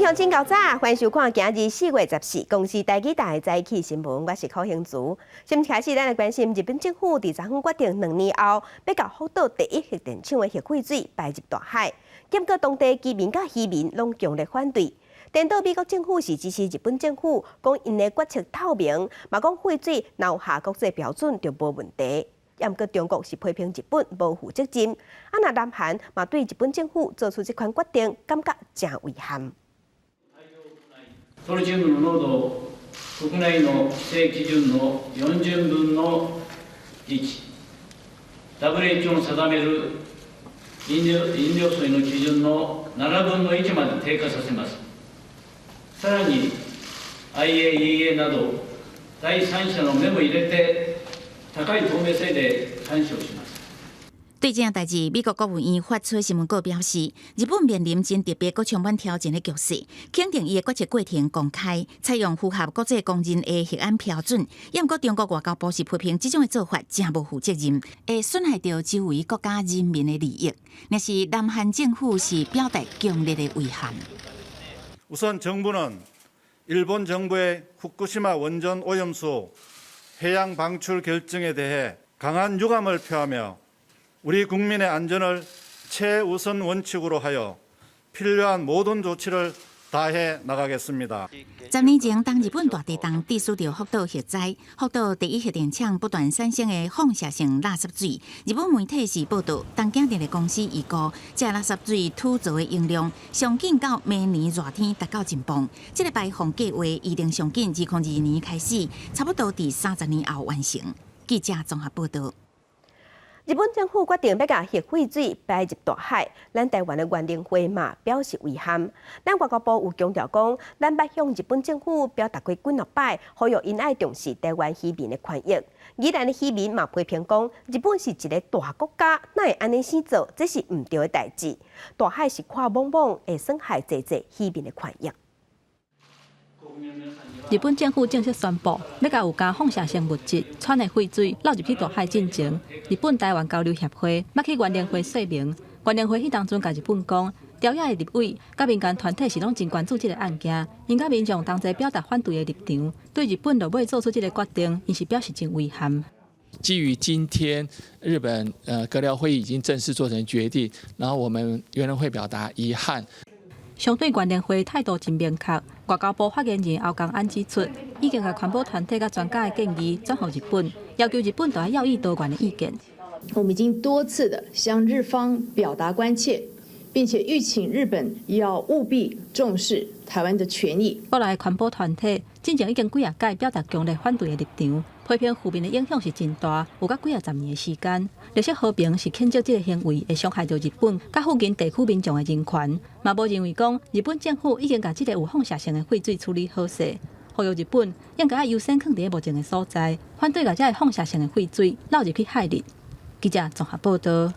鄉親𠢕早，歡迎收看今日4月14公視台語台早起新聞，我是柯興竹。先開始，咱來關心日本政府佇昨昏決定2年後，欲共福島第一核電廠的核廢水排入大海，結果當地居民佮漁民攏強烈反對。顛倒美國政府是支持日本政府，講𪜶的決策透明，嘛講廢水若有合國際標準就無問題。毋過中國是批評日本無負責任，啊若南韓嘛對日本政府做出這款決定感覺誠遺憾。トリチウムの濃度を国内の規制基準の40分の1、WHO の定める飲料水の基準の7分の1まで低下させます。さらに IAEA など第三者の目も入れて高い透明性で監視をします。對這件代誌，美國國務院發出新聞稿表示，日本面臨真特別、閣充滿挑戰的局勢，肯定伊的決策過程公開，採用符合國際公認的核安標準。毋過中國外交部是批評這種的做法誠無負責任，會損害著周圍國家人民的利益。若是南韓政府是表達強烈的遺憾。 우선 정부는 일본 정부의 후쿠시마 원전 오염수 해양 방출 결정에 대해 강한 유감을 표하며 우리 국민의 안전을 최우선 원칙으로 하여 필요한 모든 조치를 다해 나가겠습니다. 10年前，當日本大地震致使著福島核災，福島第一核電廠不斷產生的放射性垃圾水，日本媒體是報道，東京電力公司預估，這垃圾水儲存的容量上緊到明年熱天達到一磅。這個排放計劃預定上緊2022年開始，差不多佇30年後完成。記者綜合報道。日本政府決定欲共核廢水排入大海，咱台灣的原能會嘛表示遺憾。咱外交部有強調講，咱捌向日本政府表達過幾若擺，呼籲𪜶愛重視台灣漁民的權益。宜蘭的漁民嘛批評講，日本是一個大國家，哪會按呢生做？這是毋對的代誌。大海是闊茫茫，會損害濟濟漁民的權益。日本政府正式宣布，欲共有加放射性物質摚的廢水漏入去大海進前，日本台灣交流協會捌去原能會說明，原能會彼當陣共日本講，朝野的立委佮民間團體是攏真關注這個案件，𪜶佮民眾同齊表達反對的立場，對日本落尾做出這個決定，𪜶是表示真遺憾。基於今天日本閣僚會議已經正式做成決定，然後我們原能會表達遺憾。相對原能會態度真明確，外交部發言人歐江安指出，已經共環保團體佮專家的建議轉予日本，要求日本著愛要意多元的意見。我們已經多次的向日方表達關切，並且籲請日本要務必重視台灣的權益。國內環保團體進前已經幾若擺表達強烈反對的立場，批評負面的影響是真大，有甲幾仔十年的時間。綠色和平是譴責這個行為會傷害著日本佮附近地區民眾的人權，嘛無認為講日本政府已經共這個有放射性的廢水處理好勢，呼籲日本應該愛優先囥佇目前的所在，反對共這個放射性的廢水漏入去海裡。記者綜合報道。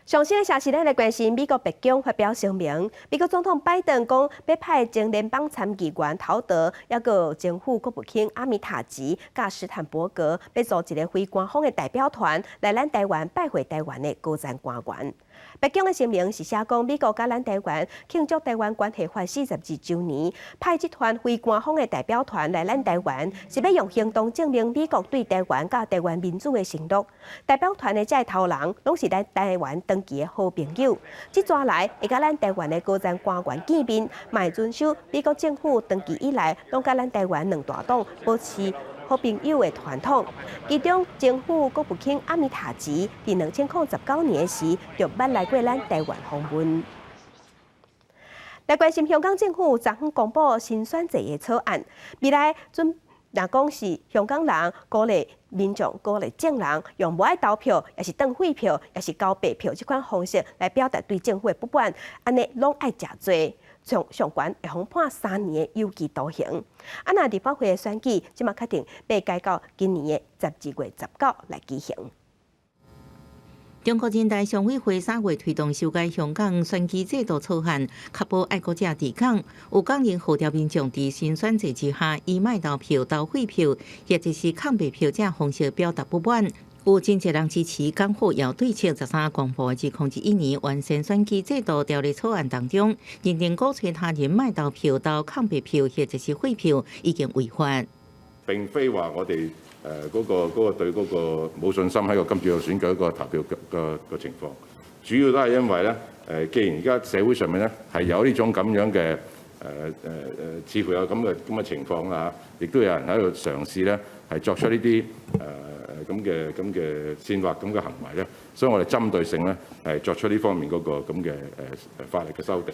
上新的消息，咱來關心美國白宮發表聲明，美國總統拜登講，欲派前聯邦參議員陶德，猶閣前副國務卿阿米塔吉、佮史坦伯格，欲組一個非官方的代表團來咱台灣拜會台灣的高層官員。白宮的聲明是寫講，美國佮咱台灣慶祝台灣關係法42週年，派這團非官方的代表團來咱台灣，是欲用行動證明美國對台灣佮台灣民主的承諾。代表團的這个頭人，攏是咱台灣長期的好朋友。這逝來會佮咱台灣的高層官員見面，嘛會遵守美國政府長期以來攏佮咱台灣兩大黨保持好朋友的傳統。其中，前副國務卿阿米塔吉佇2019年時就捌來過咱台灣訪問。來關心香港政府昨昏公布新選制的草案，未來準若講是香港人鼓勵民眾鼓勵眾人用無愛投票，抑是當廢票，抑是交白票這款方式來表達對政府的不滿，按呢攏愛食罪。上上懸會予判3年的有期徒刑。啊，若立法會的選舉，這馬確定欲改到今年的12月19來舉行。中國人大常委會3月推動修改香港選舉制度草案，確保愛國者治港。有港人號召民眾佇新選制之下，以莫投票、投廢票，或者是空白票這方式表達不滿。有真濟人支持港府搖對策13公布的2021年完善選舉制度條例草案當中，認定鼓吹他人莫投票、投空白票或者是廢票已經違法。並非話我哋嗰個對嗰個冇信心喺個今次嘅選舉個投票嘅情況，主要都係因為咧，既然而家社會上面咧係有呢種咁樣嘅，似乎有咁嘅情況啦嚇，亦都有人喺度嘗試咧係作出呢啲咁嘅煽惑咁嘅行為咧，所以我哋針對性咧係作出呢方面嗰個咁嘅法例嘅修訂。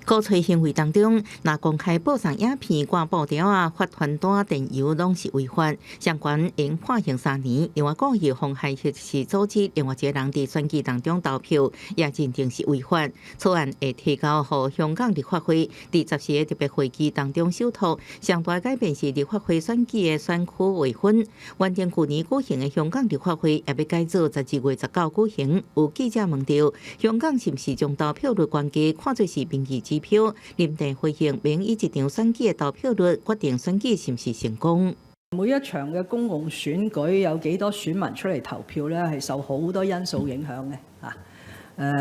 鼓吹行為當中，若公開播送影片、掛布條啊、發傳單、電郵，攏是違法，相關應判刑3年。另外，故意妨害或是阻止另外一個人佇選舉當中投票，也認定是違法。草案會提交予香港立法會，佇14個特別會議當中首讀。上大改變是立法會選舉的選區劃分。原定舊年舉行的香港立法會，也欲改做12月19舉行。有記者問著，香港是毋是將投票率懸低看做是民意指標？林鄭回應，免以一場選舉的投票率決定選舉是毋是成功。每一場嘅公共選舉有幾多選民出嚟投票咧，係受好多因素影響嘅嚇。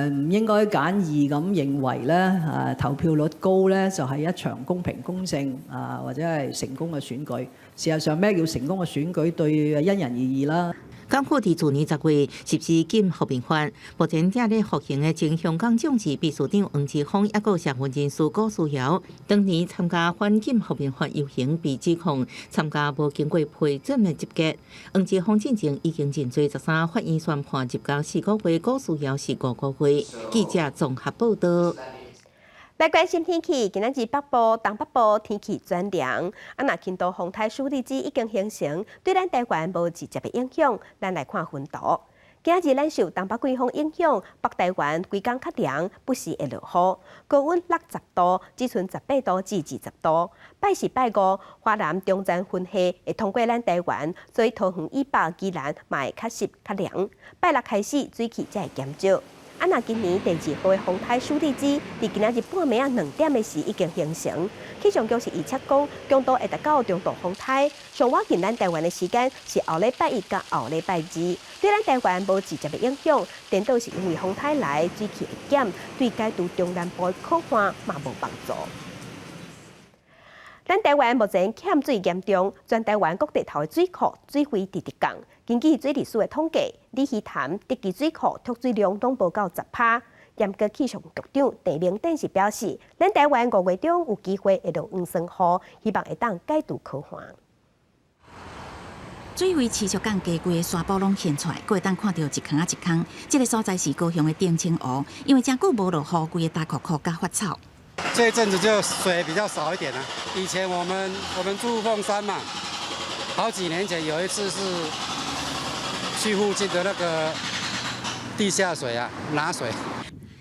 唔應該簡易咁認為咧，投票率高咧就係一場公平公正啊或者係成功嘅選舉。事實上，咩叫成功嘅選舉，對因人而異啦。港府佇去年10月實施禁酷民法，目前正咧服刑的前香港眾志秘書長黃之鋒，抑閣社運人士古書瑤，當年參加反禁酷民法遊行，被指控參加無經過批准的集結。黃之鋒進前已經認罪，13法院宣判入監4個月，古書瑤是5個月。記者綜合報道。來關心天氣，今仔日北部、東北部天氣轉涼，啊，若輕度風台舒力茲已經形成，對咱台灣無直接的影響。咱來看雲圖。今仔日咱受東北季風影響，北台灣規工較涼，不時會落雨，高溫60度，只賰18度至20度。拜四拜五，華南中層雲系會通過咱台灣，所以桃園以北、宜蘭嘛會較濕較涼。拜六開始水汽才會減少。啊，若今年第二號的風台舒力茲，佇今仔日半暝仔2點的時已經形成。氣象局是預測講，強度會達到中度風台。上倚近咱台灣的時間是後禮拜一佮後禮拜二，對咱台灣無直接的影響。顛倒是因為風台來，水汽會減，對解除中南部的苦旱嘛無幫助。咱台灣目前欠水嚴重，全台灣各地頭的水庫水位直直降。根據水利署的統計，鯉魚潭、竹崎水庫蓄水量攏無夠10%。毋過氣象局長鄭明典是表示，咱台灣5月中有機會會落黃酸雨，希望會當解除苦旱。水位持續降低，規个沙埔攏現出來，閣會當看著一空仔一空。這个所在是高雄的澄清湖，因為誠久無落雨，規个焦涸涸佮發臭。這一陣子就水比較少一點啦。以前我們住鳳山嘛，好幾年前有一次是去附近的那個地下水啊拿水。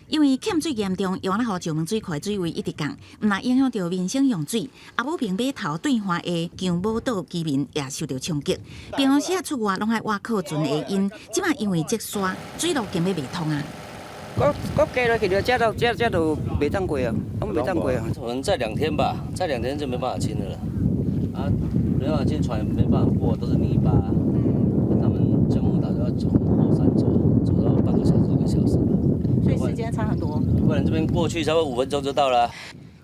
因為欠水嚴重，蚵仔湖石門水庫的水位一直降，毋但影響著民生用水，阿武坪碼頭對岸的姜母島居民也受著衝擊。平常時啊出外攏愛倚靠船的𪜶，這擺因為積沙，水路根本袂通啊。閣閣加落去就這都這這都袂當過啊，攏袂當過啊。可能再兩天吧，再兩天就沒辦法清了啦。啊，沒辦法進船，沒辦法過，都是泥巴。他們姜母島就要從後山走，走到半個小時一個小時。所以時間差很多。不然這邊過去差不多5分鐘就到了。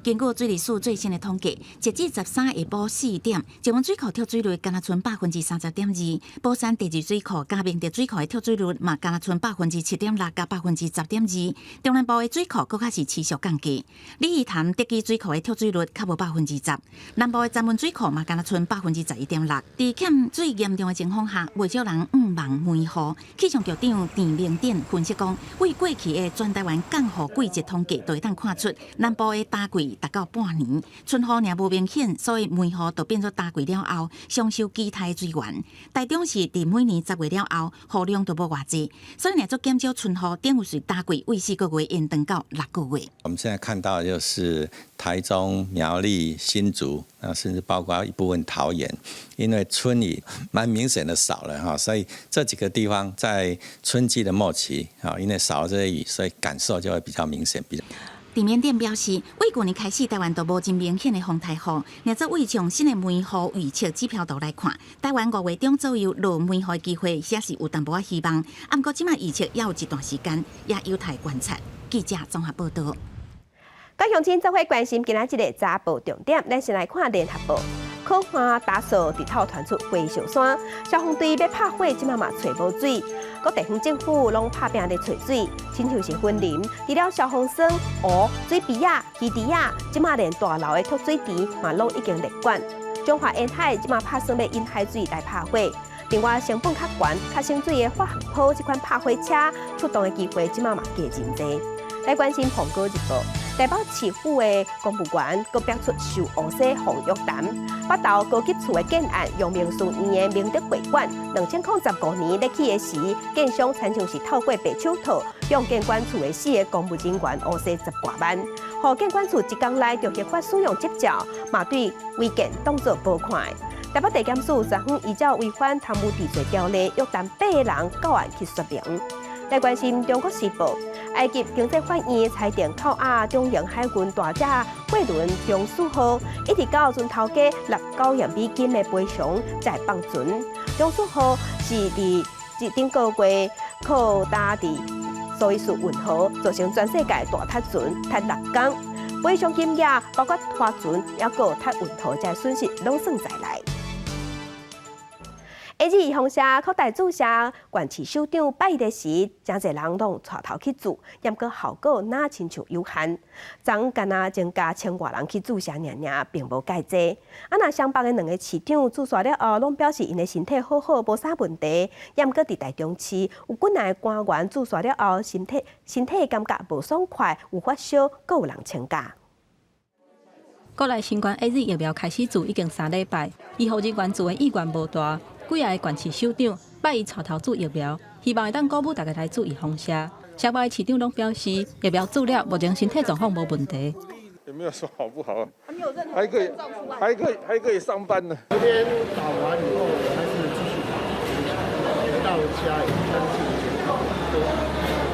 根據水利署最新的統計，截至13下晡4點，石門水庫蓄水率干焦賰30.2%，寶山第二水庫佮明德水庫的蓄水率嘛干焦賰7.6%佮10.2%，中南部的水庫閣較是持續降低，鯉魚潭竹崎水庫的蓄水率較無10%，南部的鏨文水庫嘛干焦賰11.6%。佇欠水嚴重的情況下，袂少人向望梅雨。氣象局長鄭明典分析講，為過去的全台灣降雨季節統計，就會當看出南部的冬季達到半年，春雨爾無明顯，所以梅雨就變做冬季了後，上受期待的水源。台中是佇每年10月了後，雨量都無偌濟，所以若做減少春雨，等於是冬季為4個月延長到6個月。我們現在看到就是台中、苗栗、新竹，啊，甚至包括一部分桃園，因為春雨蠻明顯的少了哈，所以這幾個地方在春季的末期啊，因為少了這些雨，所以感受就會比較明顯。比較。佇緬甸表示，對舊年開始，台灣都無真明顯的風颱雨。若做對上新的梅雨預測指標圖來看，台灣五月中左右落梅雨的機會，也是有淡薄仔希望。啊，毋過這馬預測猶有一段時間，也有待觀察。記者綜合報道。各鄉親做伙關心今仔這个早報重點，咱先來看聯合報。可汗打掃日頭傳出火燒山，消防隊欲拍火，這馬嘛揣無水。各地方政府攏拍拚咧揣水，親像是雲林，除了消防栓、湖、水埤仔、魚池仔，這馬連大樓的蓄水池嘛攏已經列管。彰化沿海這馬拍算欲引海水來拍火。另外成本較懸、較省水的化學砲這款拍火車出動的機會，這馬嘛加真濟。來關心《蘋果日報》，台北市府的公務員閣爆出受烏西防約談，北投高級厝的建案，陽明書院的明德會館，2015年咧起的時，建商親像是透過白手套，向建管處的四个公務人員烏洗十外萬，予建管處一工內就核發使用執照，嘛對違建當作無看。台北地檢署昨昏依照違反貪污治罪條例，約談八个人到案去說明。來關心《中國時報》，埃及經濟法院裁定扣押中型海軍大隻貨輪中樞號，一直到船頭家69億美金的賠償才會放船。中樞號是佇頂個月靠搭佇蘇伊士運河，造成全世界大塌船塌六工，賠償金額包括拖船，抑閣塌運河這損失攏算在內。AZ 預防射擴大注射，縣市首長拜一的時，誠濟人攏帶頭去注，毋過效果若親像有限。昨干焦增加千外人去注射爾爾，並無蓋濟。啊，若雙北的兩个市長注射了後，攏表示𪜶的身體好好，無啥問題。毋過佇台中市有幾若个官員注射了後，身體感覺無爽快，有發燒，閣有人請假。國內新冠 AZ 疫苗開始注已經三禮拜，醫護人員注的意願無大。幾个縣市首長拜一帶頭注疫苗，希望會當鼓舞大家來注預防射。雙北的市長攏表示，疫苗注了，目前身體狀況無問題。有沒有說好不好？還可以，還可以，還可以上班呢。昨天打完以後，我還是繼續打，回到家也登記健康，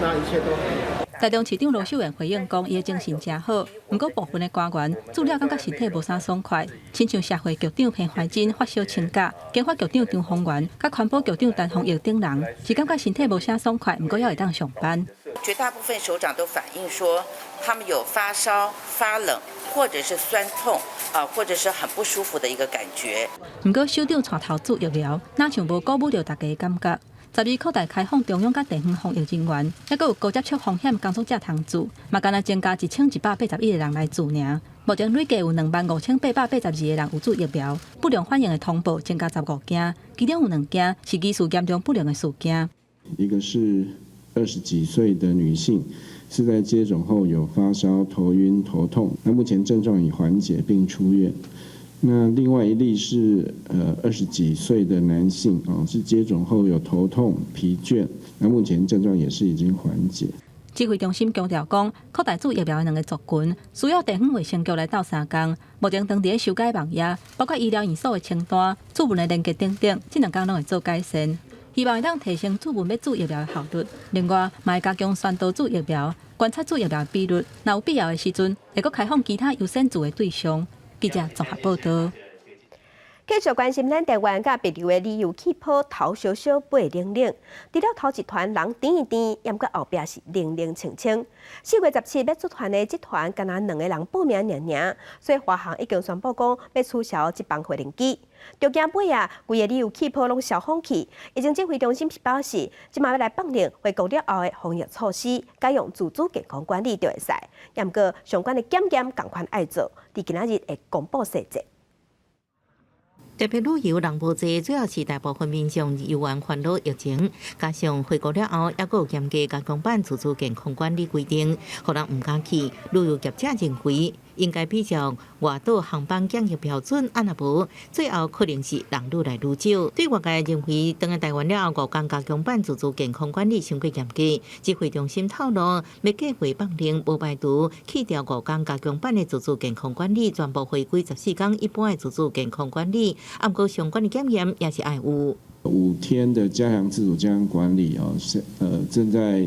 那一切都很好。台中市長盧秀燕回應講，伊的精神誠好，毋過部分的官員注了感覺身體無啥爽快，親像社會局長彭懷珍發燒請假，經發局長張宏源、佮環保局長陳弘毅等人，是感覺身體無啥爽快，毋過猶會當上班。絕大部分首長都反映說，他們有發燒、發冷，或者是酸痛啊，或者是很不舒服的一個感覺。毋過首長帶頭注疫苗，若像無鼓舞著大家的感覺。十二擴大開放中央佮地方防疫人員，抑閣有高接觸風險工作者通注，嘛干焦增加1181個人來注爾。目前累計有25,882個人有注疫苗，不良反應的通報增加15件，其中有兩件是疑似嚴重不良的事件。一個是20幾歲的女性，是在接種後有發燒、頭暈、頭痛，那目前症狀已緩解並出院。那另外一例是20幾歲的男性啊，是接種後有頭痛、疲倦，那目前症狀也是已經緩解。指揮中心強調講，擴大注疫苗的兩个族群，需要地方衛生局來鬥相共。目前當地咧修改網頁，包括醫療院所的清單、注文的連結等等，這兩工攏會做改善，希望會當提升注文欲注疫苗的效率。另外，嘛會加強宣導注疫苗，觀察注疫苗的比率，若有必要的時陣，會閣開放其他優先注的對象。記者綜合報道。繼續關心咱台灣佮帛琉的旅遊氣泡頭燒燒尾冷冷，除了頭一團人甜甜，毋過後壁是冷冷清清。4月17欲出團的這團，干焦兩个人報名爾爾，所以華航已經宣布講欲取消這班飛行機。著驚尾啊，規个旅遊氣泡攏消風去。疫情指揮中心表示，這馬欲來放令回國了後的防疫措施，改用自主健康管理就會使。毋過相關的檢驗仝款愛做，佇今仔日會公布細節。特別旅遊人無濟，主要是大部分民眾猶原煩惱疫情，加上回國了後，猶閣有嚴格加強版自主健康管理規定，予人毋敢去。旅遊業者認為，應該比照外島航班檢疫標準，啊若無，最後可能是人愈來愈少。對外界認為，轉來台灣了後，五工加強版自主健康管理傷過嚴格。指揮中心透露，欲計劃放令，無排除去掉五工加強版的自主健康管理，全部回歸14工一般的自主健康管理。啊，毋過相關的檢驗也是愛有。5天的加強自主健康管理哦，是正在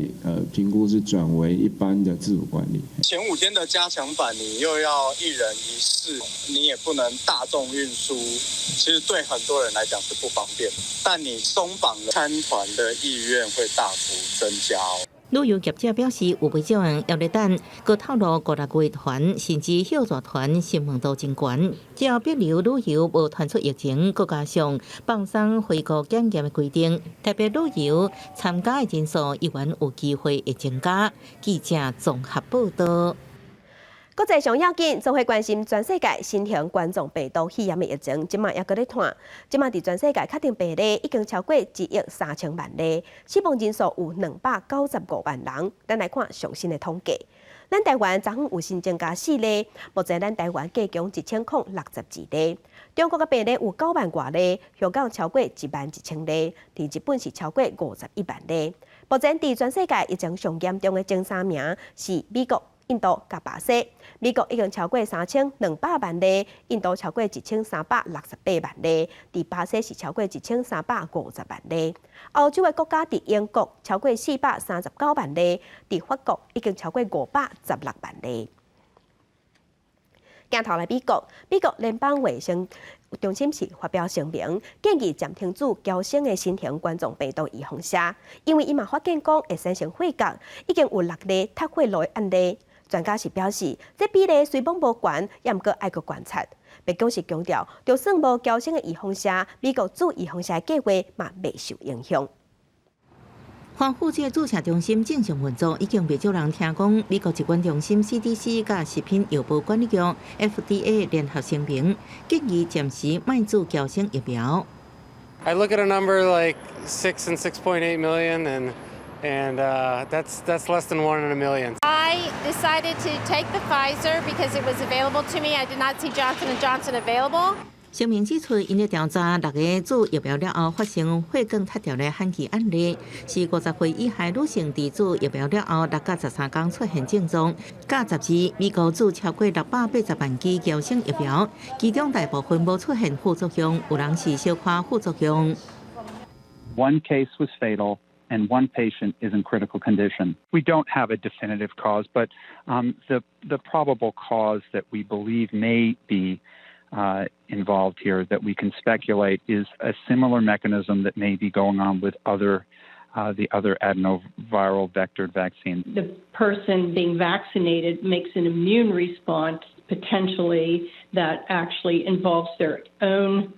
評估是轉為一般的自主管理。前五天的加強版，你又要一人一室，你也不能大眾運輸，其實對很多人來講是不方便。但你鬆綁了，參團的意願會大幅增加哦。旅遊業者表示，有不少人猶咧等，閣透露五六月團甚至歇熱團詢問度真懸。只要別流旅遊無傳出疫情，閣加上放鬆回國檢驗的規定，特別旅遊參加的人數依然有機會會增加。記者綜合報道。國際上要緊，總會關心全世界新型冠狀病毒肺炎的疫情，這馬猶閣咧湠。這馬佇全世界確診病例已經超過1億3000萬例，死亡人數有295萬人。咱來看上新的統計，咱台灣昨昏有新增加四例，目前咱台灣加強1062例。中國的病例有9萬外例，香港超過1萬1千例，佇日本是超過51萬例。目前佇全世界疫情上嚴重的前三名是美國、印度佮巴西。美國已經超過3200萬例，印度超過1368萬例，佇巴西是超過1350萬例。歐洲的國家佇英國超過439萬例，佇法國已經超過516萬例。鏡頭來美國，美國聯邦衛生中心是發表聲明，建議暫停注嬌生的新型冠狀病毒預防射，因為伊嘛發現講會產生血結，已經有六例脫血路的案例。專家是表示，這比例雖罔無懸，也毋過愛閣觀察。白宮是強調，就算無嬌生的預防射，美國注預防射的計劃嘛袂受影響。華府這个注射中心正常運作，已經袂少人聽講。美國疾管中心 CDC 佮食品藥物管理局 FDA 聯合聲明，建議暫時莫注嬌生疫苗。 I look at a number like 6 and 6.8 million, and that's less than one in a million. I decided to take the Pfizer because it was available to me. I did not see Johnson and Johnson available. 聲明指出，𪜶咧調查六个注疫苗了後發生血管脫掉的罕見案例，是50歲以下女性佇注疫苗了後6到13天出現症狀。佮十二，美國注超過680萬劑嬌生疫苗，其中大部分無出現副作用，有人是小可副作用。 One case was fatal, and one patient is in critical condition. We don't have a definitive cause, but the probable cause that we believe may be involved here that we can speculate is a similar mechanism that may be going on with the other adenoviral vectored vaccines. The person being vaccinated makes an immune response potentially that actually involves their own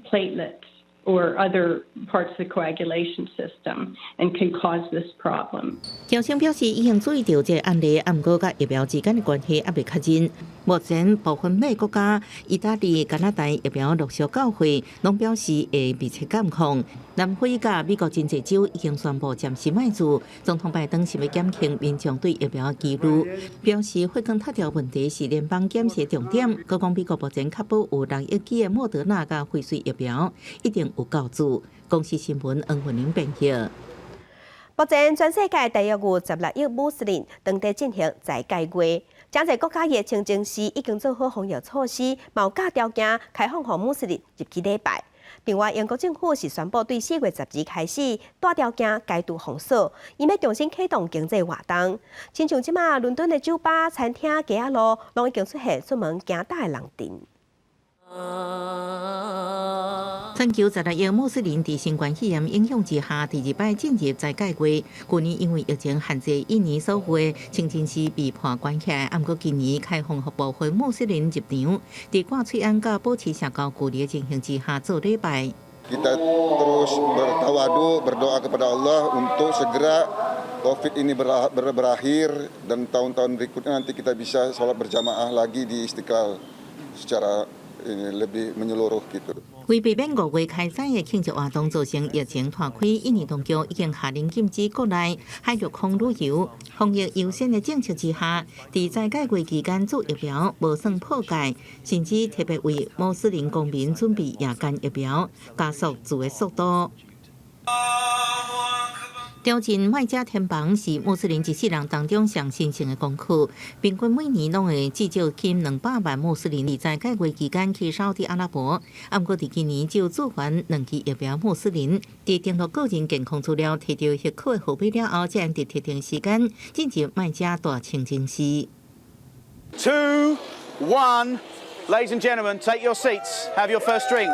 platelets or other parts of the coagulation system and can cause this problem. 嬌生表示已經注意到這个案例，毋過佮疫苗之間的關係猶未確認。目前部分美國家、意大利、加拿大疫苗陸續到貨，攏表示會密切監控。南非佮美國真濟州已經宣布暫時莫注。總統拜登是欲減輕民眾對疫苗的疑慮，表示血管脫掉問題是聯邦檢視重點。閣講美國目前確保有6億劑的莫德納佮輝瑞疫苗，一定有夠注。公視新聞黃雲玲編譯。目前全世界大約有16億穆斯林當地進行齋戒月，誠濟國家的清真寺已經做好防疫措施，嘛有加條件開放予穆斯林入去禮拜。另外，英國政府是宣布對4月12開始帶條件解除封鎖，伊欲重新啟動經濟活動。親像這馬倫敦的酒吧、餐廳、街仔路，攏已經出現出門行搭的人陣。全球16億穆斯林佇新冠肺炎影響之下，第二擺進入齋戒月。去年因為疫情限制，印尼所有的清真寺被迫關起來，毋過今年開放予部分穆斯林入場，佇掛喙罨佮保持社交距離的情形之下做禮拜。 Kita terus bertawadu, berdoa kepada Allah untuk segera COVID ini berakhir dan tahun-tahun berikutnya nanti kita bisa sholat berjamaah lagi di Istiqlal secara ini lebih menyeluruh gitu. 為避免5月開展的慶祝活動造成疫情拖開，印尼當局已經下令禁止國內海陸空旅遊。防疫優先的政策之下，佇齋戒月期間注疫苗無算破戒，甚至特別為穆斯林公民準備夜間疫苗，加速注的速度。挑戰麥加天房是穆斯林一世人當中上神聖的功課，平均每年攏會至少吸200萬穆斯林在該月期間去沙烏地阿拉伯。毋過佇今年就駐還兩劑疫苗穆斯林，佇登錄個人健康資料、提著許可的號碼了後，才會佇特定時間進入麥加大清真寺。 Two, one, ladies and gentlemen, take your seats. Have your first drinks.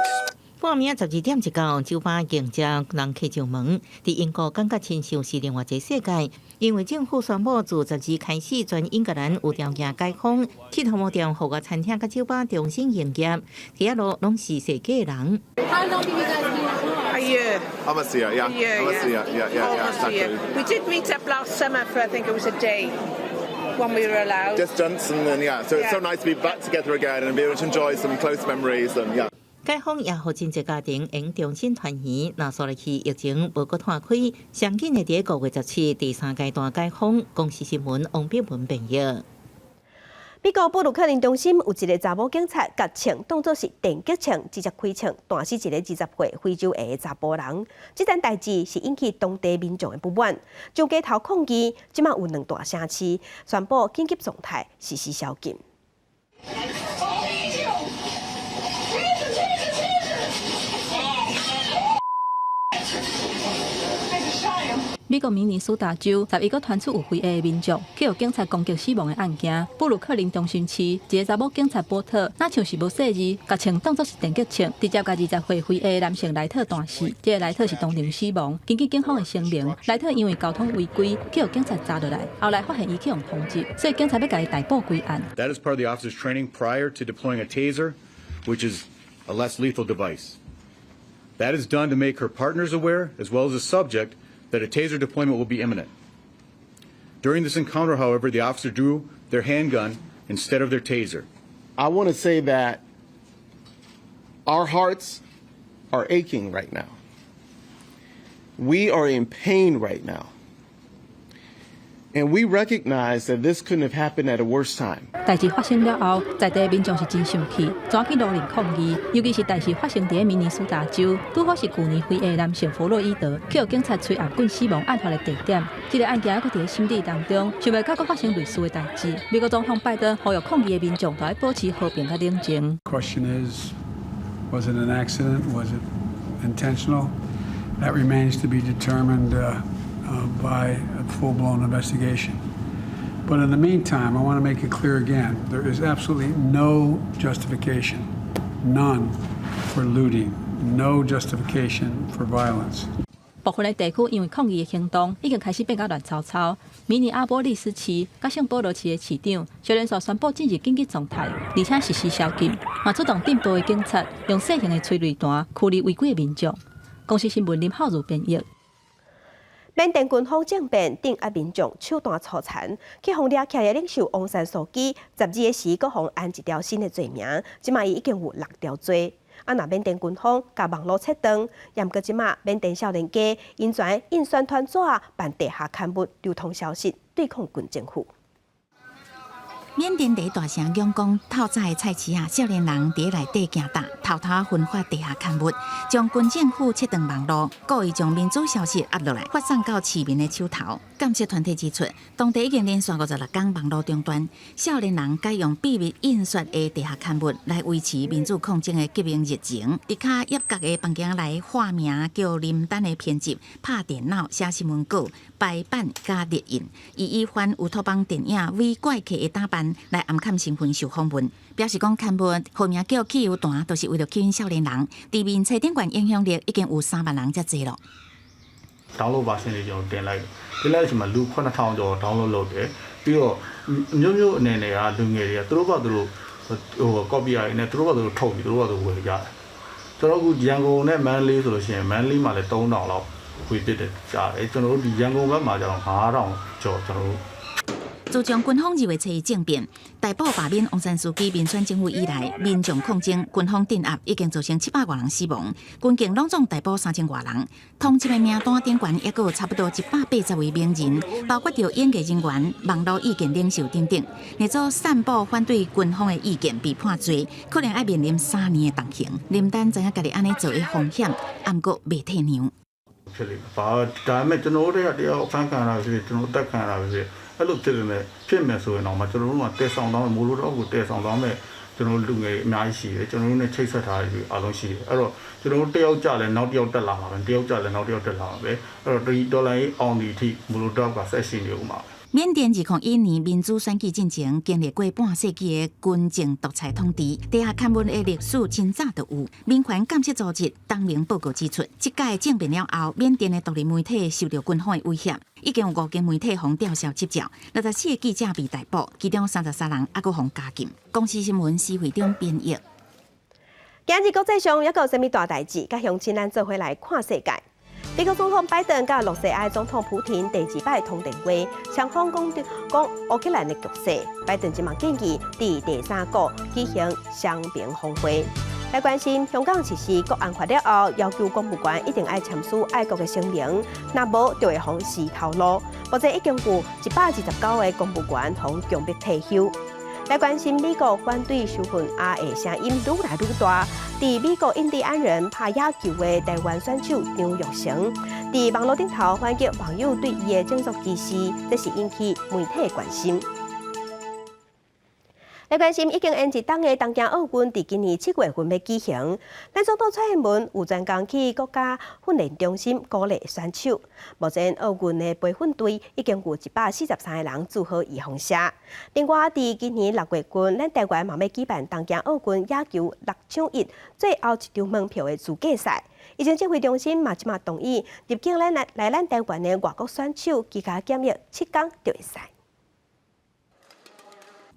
半暝12點一到，酒吧迎接人客上門。佇英國感覺親像是另外一個世界，因為政府宣布自12開始，全英格蘭有條件解封，鐵頭毛店、豪華餐廳佮酒吧重新營業，佇遐路攏是踅街人。 How long have you guys been apart? A year. Almost a year, yeah. A year, Almost a year, yeah, Almost a year. Exactly. We did meet up last summer for, I think it was a day, when we were allowed. Just Johnson and yeah, so it's so nice to be back together again and be able to enjoy some close memories and yeah. 解封也予真濟家庭會重新團圓，若煞落去疫情無閣拖開，上緊會佇5月17第三階段解封。公視新聞王碧文編譯。美國布魯克林中心有一个查某警察，共槍當作是電擊槍，直接開槍彈死一个20歲非洲裔的查埔人。這件代誌是引起當地民眾的不滿，上街頭抗議。這馬有兩大城市宣布緊急狀態，實施宵禁。美國明尼蘇達州11閣傳出有非裔的民眾去予警察攻擊死亡的案件。布魯克林中心市一个查某警察波特，若像是無細膩，共槍當作是電擊槍，直接共20歲非裔的男性萊特彈死。這个萊特是當場死亡。根據警方的聲明，萊特因為交通違規，去予警察查落來，後來發現伊去予通緝，所以警察欲共伊逮捕歸案。 That is part of the officer's training prior to deploying a taser, which is a less lethal device. That is done to make her partners aware, as well as the subject, that a taser deployment will be imminent. During this encounter, however, the officer drew their handgun instead of their taser. I want to say that our hearts are aching right now. We are in pain right now. And we recognize that this couldn't have happened at a worse time. 代誌發生了後，在地民眾是真生氣，走去路面抗議。尤其是代誌發生佇明尼蘇達州，拄好是舊年非裔男性弗洛伊德去予警察吹頷棍死亡案發的地點。這个案件猶閣佇咧審理當中，想袂到閣發生類似的代誌。美國總統拜登呼籲抗議的民眾都愛保持和平佮冷靜。 Question is, was it an accident? Was it intentional? That remains to be determined by a full-blown investigation. But in the meantime, I want to make it clear again, there is absolutely no justification, none, for looting, no justification for violence. 部分的地區因為抗議的行動已經開始變甲亂糟糟。明尼阿波利斯市佮聖保羅市的市長，小連續宣布進入緊急狀態，而且實施宵禁，嘛出動鎮暴的警察，用細型的催淚彈驅離違規的民眾。公視新聞林浩如編譯。緬甸軍方政變，鎮壓民眾手段粗殘，去予掠起來的領袖翁山蘇姬，12个時閣予安一條新的罪名，這馬伊已經有六條罪。啊，若緬甸軍方共網路切斷，毋過這馬緬甸少年家𪜶全印宣傳紙辦地下刊物流通消息，對抗軍政府。緬甸佇大城仰光透早的菜市仔，少年人佇內底行搭，偷偷分發地下刊物，將軍政府切斷網路，故意將民主消息壓落來，發送到市民的手頭。監測團體指出，當地已經連續56天網路中斷，少年人改用秘密印刷的地下刊物來維持民主抗爭的革命熱情。佇較挹角的房間內化名叫林丹的編輯，拍電腦寫新聞稿、排版佮列印，伊以反烏托邦電影《V 怪客》的打扮來暗崁身份受訪問，表示講刊物號名叫汽油彈，就是為著吸引少年人。佇面冊頂懸影響力已經有3萬人遮濟咯。 download version တွေကျွန်တော်တင်လိုက်တယ်တင်လိုက်တဲ့အချိန်မှာလူ9000ကျော် download လုပ်တယ်ပြီးတော့မျိုးမျိုးအနေနဲ့ကလူငယ်တွေကသူတို့ကသူတို့ဟို copy ရနေသူတို့ကသူတို့ထုတ်ပြီးသူတို့ကသူတို့ဝယ်ကြတယ်ကျွန်တော်အခုရန်ကုန်နဲ့မန္တလေးဆိုလို့ရှိရင်မန္တလေးမှာလည်း3000လောက်ဝေပစ်တယ်ကြားတယ်ကျွန်တော်တို့ဒီရန်ကုန်ဘက်မှာကျတော့9000ကျော်ကျွန်တော်တို့自從軍方2月7日政變，逮捕罷免翁山蘇姬民選政府以來，民眾抗爭，軍方鎮壓已經造成700外人死亡，軍警攏總逮捕3000外人，通緝的名單頂懸猶閣有差不多180位名人，包括著演藝人員、網路意見領袖等等。若做散布反對軍方的意見被判罪，可能愛面臨3年的重刑。林丹知影家己按呢做的風險，毋過袂退讓。ဖြစ်လိမ့်မယ်။ဘာဒါပေမဲ့ကျွန်တော်တို့တယောက်ဖမ်းခံရတာဖြစ်ဖြစ်ကျွန်တော်တက်ခံရတာဖြစ်ဖြစ်အဲ့လိုဖြစ်ပေမဲ့ဖြစ်မယ်ဆိုရင်တော့မှကျွန်တော်တို့ကတည်ဆောင်သွားမယ်မိုလိုတော့ကိုတည်ဆောင်သွားမယ်ကျွန်တော်လူငယ်အများကြီးရှိတယ်ကျွန်တော်တို့နဲ့ချိတ်ဆက်ထားတဲ့လူအားလုံးရှိတယ်အဲ့တော့ကျွန်တော်တို့တယောက်ကြလဲနောက်တယောက်တက်လာမှာပဲတယောက်ကြလဲနောက်တယောက်တက်လာမှာပဲအဲ့တော့ဒီဒေါ်လာရေးအောင်ဒီအထိမိုလိုတော့ကဆက်ရှိနေဦးမှာပဲ 緬甸2001年民主選舉進前，經歷過半世紀的軍政獨裁統治，地下刊物的歷史真早就有。民權監測組織東明報告指出，這屆政變了後，緬甸的獨立媒體受著軍方的威脅，已經有五間媒體予吊銷執照，64個記者被逮捕，其中33人猶閣予監禁。公視新聞施惠中編譯。今日國際上猶閣有啥物大代誌，佮鄉親咱做伙來看世界。美國總統拜登佮羅西亞總統普廷第二擺通電話，雙方講講烏克蘭的局勢。拜登這馬建議佇第三國舉行雙邊峰會。來關心香港實施國安法了後，要求公務員一定愛簽署愛國的聲明，若無就會予辭頭路。目前已經有129個公務員予強迫退休。來關心美國反對授粉鴨的聲音愈來愈大。佇美國印第安人拍野球的台灣選手張育成，佇網路頂頭反擊網友對伊的種族歧視，這是引起媒體關心。來關心已經延一冬的東京奧運，佇今年7月份欲舉行。咱總統蔡英文有專工去國家訓練中心鼓勵選手。目前奧運的培訓隊已經有143個人做好預防射。另外，佇今年6月份，咱台灣嘛欲舉辦東京奧運野球6搶1最後一張門票的資格賽。疫情指揮中心嘛這馬同意入境咱來來咱台灣的外國選手，居家檢疫7天就會使。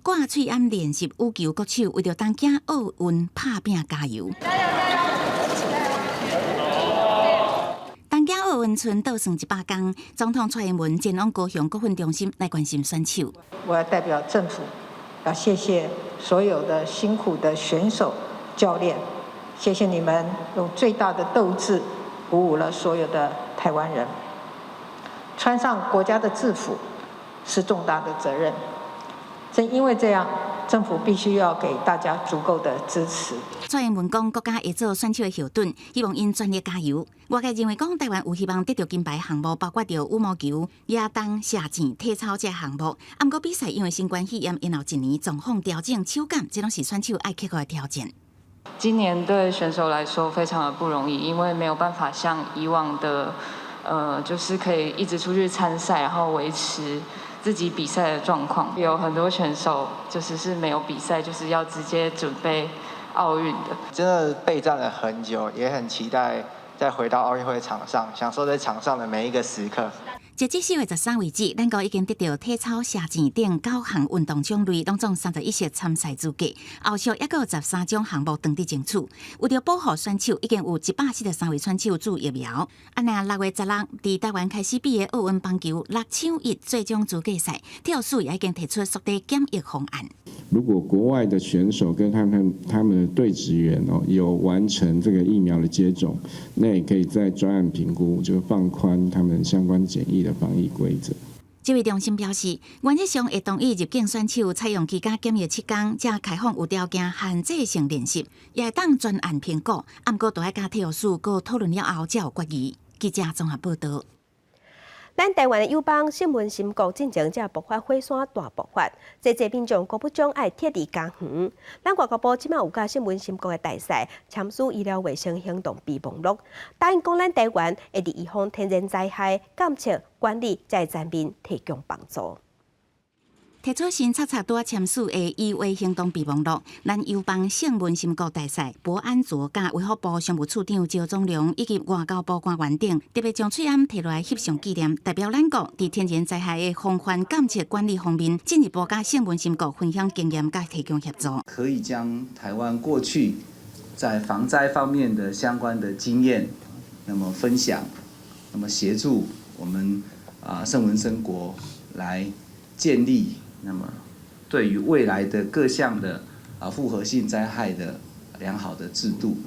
掛喙罨練習羽球國手為著東京奧運拍拚加油。東京奧運賰倒算100天，總統蔡英文前往高雄國訓中心來關心選手。我要代表政府，要謝謝所有的辛苦的選手、教練，謝謝你們用最大的鬥志鼓舞了所有的台灣人。穿上國家的制服是重大的責任。正因為這樣，政府必須要給大家足夠的支持。蔡英文講，國家會做選手的後盾，希望𪜶全力加油。外界認為講，台灣有希望得著金牌項目，包括著羽毛球、舉重、射箭、體操這項目。啊，毋過比賽因為新冠肺炎延後一年，狀況調整、手感，這攏是選手愛克服的挑戰。今年對選手來說非常的不容易，因為沒有辦法像以往的，就是可以一直出去參賽，然後維持自己比賽的狀況。有很多選手就是沒有比賽，就是要直接準備奧運的。真的備戰了很久，也很期待再回到奧運會場上，享受在場上的每一個時刻。截至4月13為止，咱國已經得著體操、射箭等九項運動種類，攏總31席參賽資格。後續猶閣有13種項目當佇爭取。為著保護選手，已經有143位選手注疫苗。啊，若6月16佇台灣開始比的奧運棒球6搶1最終資格賽，體育署也已經提出縮短檢疫方案。如果國外的選手跟他們的隊職員哦，有完成這個疫苗的接種，那也可以再專案評估，就放寬他們相關檢疫的防疫規則。指揮中心表示，原則上會同意入境選手採用居家檢疫7天，才開放有條件限制性練習，也會當專案評估。毋過，都愛佮體育署閣討論了後，才有決議。記者綜合報導。咱台灣的友邦聖文森國進前才爆發火山大爆發，濟濟民眾高不將愛撤離家園。咱外交部這馬有佮聖文森國的大使簽署醫療衛生行動備忘錄，答應講咱台灣會佇預防天然災害、監測、管理這個層面提供幫助。提出新冊冊拄仔簽署的醫衛行動備忘錄，咱友邦聖文森國大使博安卓佮衛福部商務處長趙宗龍以及外交部官員等，特別將喙罨提落來翕相紀念，代表咱國佇天然災害的防範監測管理方面，進一步佮聖文森國分享經驗佮提供協助。可以將台灣過去在防災方面的相關的經驗，那麼分享，那麼協助我們啊聖文森國來建立。那麼，對於未來的各項的啊複合性災害的良好的制度。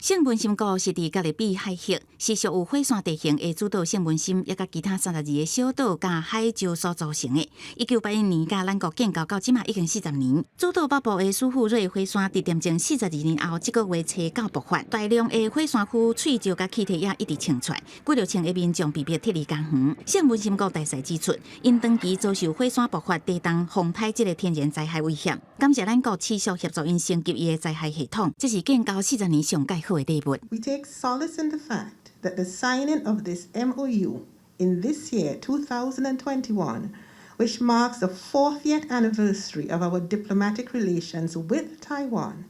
聖文森國是佇加勒比海域，是屬有火山地形的主島聖文森，抑佮其他32個小島佮海礁所組成的。1981年佮咱國建交到這馬已經40年。主島北部的蘇富瑞火山佇沉靜42年後，這個月初九爆發，大量的火山灰、碎石佮氣體也一直衝出來，幾若千个民眾被迫撤離家園。聖文森國大使指出，𪜶長期遭受火山爆發、地動、風颱這個天然災害威脅，感謝咱國持續協助𪜶升級伊的災害系統，這是建交40年上蓋好的禮物。 We take solace in the fact that the signing of this MOU in this year, 2021, which marks the 40th anniversary of our diplomatic relations with Taiwan,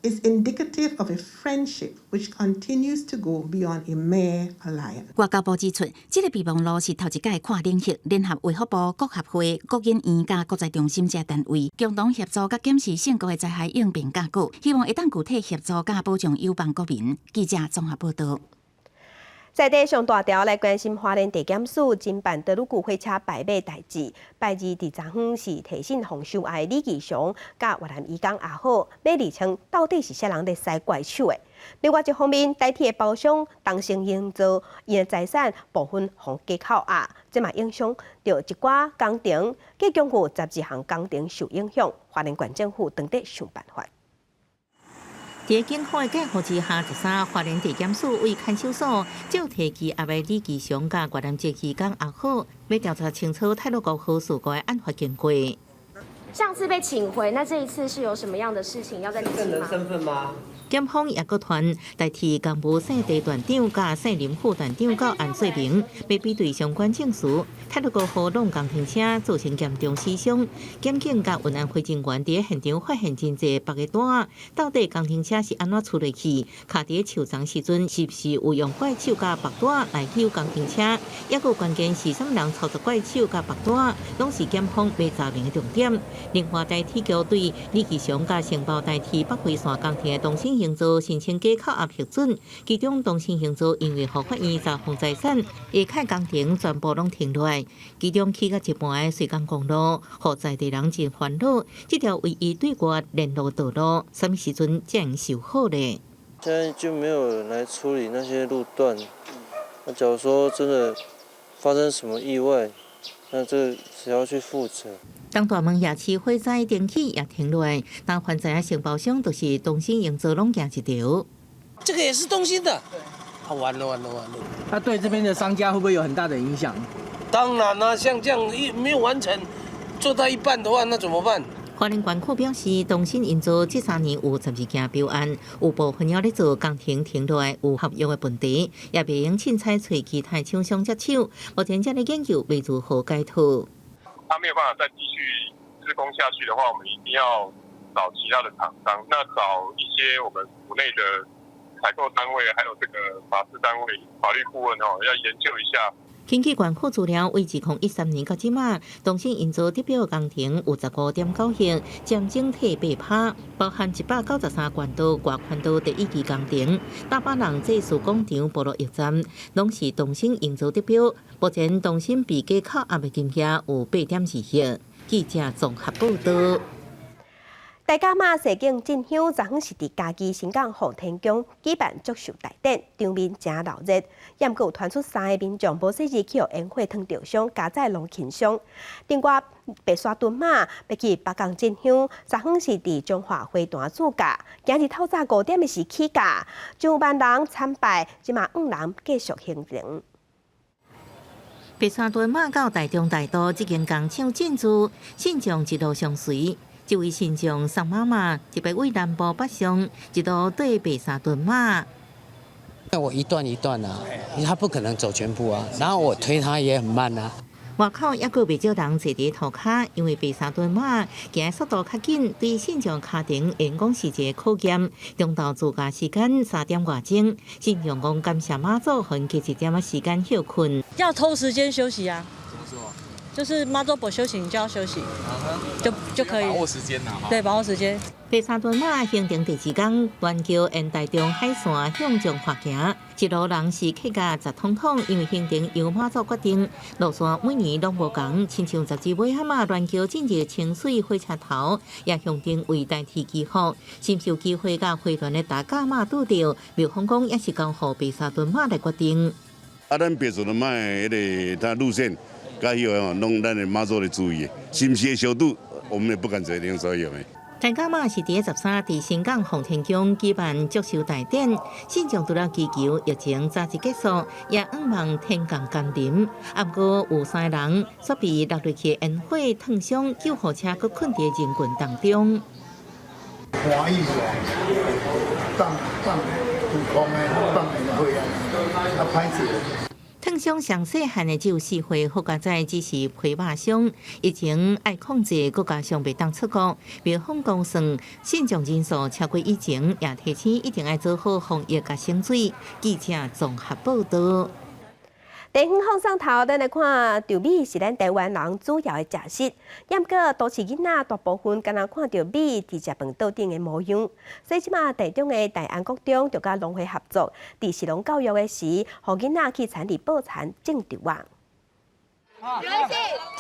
is indicative of a friendship which continues to go beyond a mere alliance. 外交部指出，這个備忘錄是頭一擺跨領域聯合衛福部、國合會、國研院佮國際中心這單位，共同協助佮檢視聖國的災害應變架構，希望會當具體協助佮保障友邦國民。記者綜合報道。在地上大條來關心花蓮地檢署偵辦德魯固火車敗馬代誌，拜二佇昨昏是提審洪秀愛李義祥佮越南移工阿好，欲釐清到底是啥人咧使怪手的。另外一方面，台鐵的包商東成營造𪜶的財產部分予假扣押，這嘛影響著一寡工程，計共有12項工程受影響。花蓮縣政府當地想辦法。佇警方的介護之下，13花蓮地檢署為看守所召提羈押的李義祥佮越南籍移工阿好，欲調查清楚太魯閣號事故的案發經過。上次被請回，那這一次是有什麼樣的事情要再釐清嗎？身份嗎？檢方也閣傳代替工務姓鄭段長佮姓林副段長到案說明，欲比對相關證詞。太魯閣號挵工程車造成嚴重死傷，檢警佮運安會人員佇現場發現真濟白的單，到底工程車是按怎出落去？卡佇樹叢時陣是毋是有用怪手佮縛帶來救工程車？抑閣關鍵是啥物人操作怪手佮縛帶，攏是檢方欲查明的重點。另外，台鐵局對李義祥佮承包台鐵北迴線工程的東成營造申請假扣押核准，其中東成營造因為予法院查封財產，下蓋工程全部攏停落來。其中起到一半的水港公路，予在地人真煩惱。這條唯一對外聯絡道路，啥物時陣才會修好咧？現在就沒有人來處理那些路段。那假如說真的發生什麼意外，那這誰要去負責？東大門夜市火災電器也停落來，但凡知影承包商就是東成營造攏驚一條。這個也是東興的，啊完了完了完了！那對這邊的商家會不會有很大的影響？當然啦，像這樣一沒有完成，做到一半的話，那怎麼辦？花蓮縣府表示，東成營造這3年有12件標案，有部分猶咧做工程停落來有合約的問題，也袂用凊彩揣其他廠商接手。目前這個研究欲如何解套？他沒有辦法再繼續施工下去的話，我們一定要找其他的廠商，那找一些我們府內的採購單位，還有這個法制單位、法律顧問哦，要研究一下。根據縣府資料，為2013年到這馬，東成營造得標工程有15.9億，佔整體8%，包含193管道外寬道第一期工程、大巴人祭祀廣場部落驛站，攏是東成營造得標。目前東成被假扣押的金額有8.2億。記者綜合報道。大甲媽社景進香，昨昏是佇嘉義新港奉天宮舉辦祝壽大典，場面誠鬧熱。猶閣有傳出三个民眾無細膩去予煙火燙著傷，加載龍禽傷。另外，白沙屯媽欲去北港進香，昨昏是佇彰化花壇主駕，今日透早5點的時起駕，上萬人參拜，這馬五人繼續行程。白沙屯媽到台中大道這間工廠進駐，信眾一路相隨。這位信眾宋媽媽一邊為南部北上，一路對白沙屯媽。我一段一段啊，他不可能走全部啊，然後我推他也很慢啊。外口猶閣袂少人坐佇塗跤，因為白沙屯媽行速度較緊，對信眾跤程會講是一個考驗。中晝自駕時間3點外鐘，信眾講感謝媽祖，予𪜶加一點仔時間歇睏。要偷時間休息啊。怎麼說？就是媽祖婆休息，你就要休息，就可以把握時間啦。對，把握時間。白沙屯媽行程第二天，斷橋沿台中海線向上滑行，一路人是客甲雜通通，因為行程由媽祖決定，路線每年攏無仝，親像十字尾仔斷橋進入清水火車頭，也象徵為代替祈福，深受機會佮回鑾的大甲媽拄著，廟方講也是交予白沙屯媽來決定。啊，咱白沙屯媽的彼个，它路線佮彼个吼，攏咱的媽祖咧注意的，是毋是會相拄，我們也不敢決定所有的。大甲媽是佇13佇新港奉天宮舉辦祝壽大典，信眾除了祈求疫情早日結束，也向望天降甘霖。啊，毋過有三個人煞被落落去煙火燙傷，救護車閣困佇人群當中。歡喜哦，放放虛空的放煙火啊，啊歹勢。燙傷上細漢的只有4歲，好佳哉只是皮肉傷，疫情愛控制，閣加上袂當出國，廟方估算信眾人數超過以前，也提醒一定愛做好防疫佮省水。記者綜合報道。地方放送頭，咱來看稻米是咱台灣人主要的食食。毋過都市囡仔大部分敢若看著米佇食飯桌頂的模樣。所以這馬台中的大安國中就佮農會合作，佇食農教育的時，予囡仔去田裡抱田種稻仔。